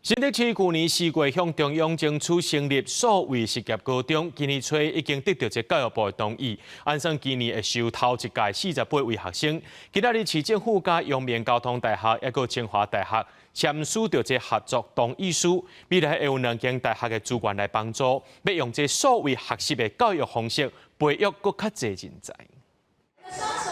新竹市舊年4月向中央爭取成立數位實驗高中，今年初已經得著這教育部的同意，按算今年會收頭一屆48位學生。今仔日市政府佮陽明交通大學抑閣清華大學簽署著這合作同意書，未來會有兩間大學的資源來幫助，欲用這數位學習的教育方式，培育閣較濟人才。雙手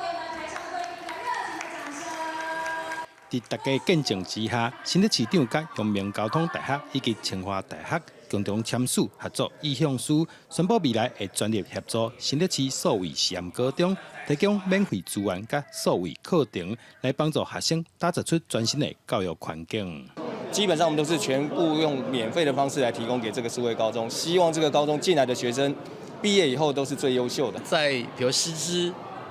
給我們台上的貴賓一個熱情的掌聲。佇大家見證之下，新竹市長佮陽明交通大學以及清華大學共同簽署合作意向書，宣布未來會全力協助新竹市數位實驗高中，提供免費資源佮數位課程，來幫助學生打造出全新的教育環境。基本上我們都是全部用免費的方式來提供給這個數位高中，希望這個高中進來的學生畢業以後都是最優秀的。在比如師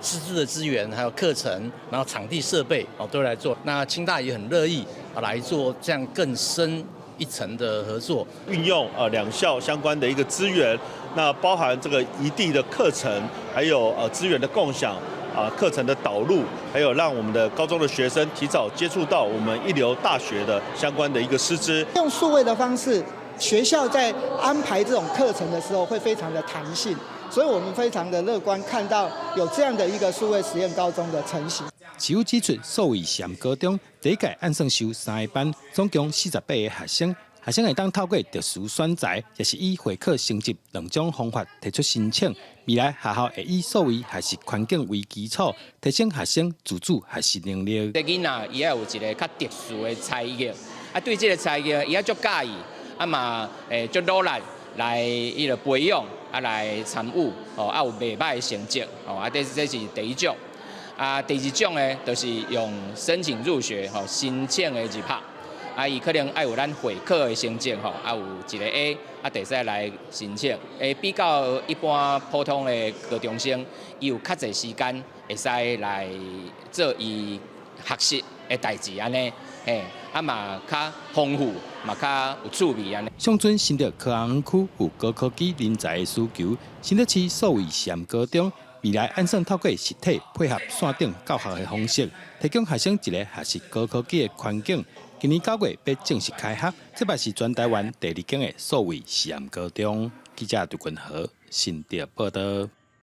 資的資源，還有課程，然後場地設備哦，都來做。那清大也很樂意啊來做這樣更深一層的合作，運用兩校相關的一個資源，那包含這個異地的課程，還有資源的共享啊，課程的導入，還有讓我們的高中的學生提早接觸到我們一流大學的相關的一個師資。用數位的方式，學校在安排這種課程的時候會非常的彈性。所以我們非常的樂觀，看到有這樣的一個數位實驗高中的成型。市府指出，數位實驗高中第一屆按算收三個班，總共48個學生。學生會當透過特殊選才，抑是以會考成績兩種方法提出申請。未來學校會以數位學習環境為基礎，提升學生自主學習能力。這囡仔伊愛有一個較特殊的才藝，啊，對這個才藝伊愛足佮意，啊嘛會足努力來伊個培養。啊，來參與，哦，啊有袂䆀的成績，哦，啊，這是第一種。啊，第二種呢，就是用申請入學，吼，申請的入學，啊，伊可能愛有咱會考的成績，吼，啊有一個 A，啊，會使來申請。會比較一般普通的高中生，伊有較濟時間會使來做伊學習的代誌按呢，嘿，啊嘛較豐富，嘛較有趣味按呢。上陣新竹科學園區有高科技人才的需求，新竹市數位實驗高中未來按算透過實體配合線頂教學的方式，提供學生一個學習高科技的環境。今年9月欲正式開學，這擺是全台灣第二間的數位實驗高中。記者杜君和新竹報導。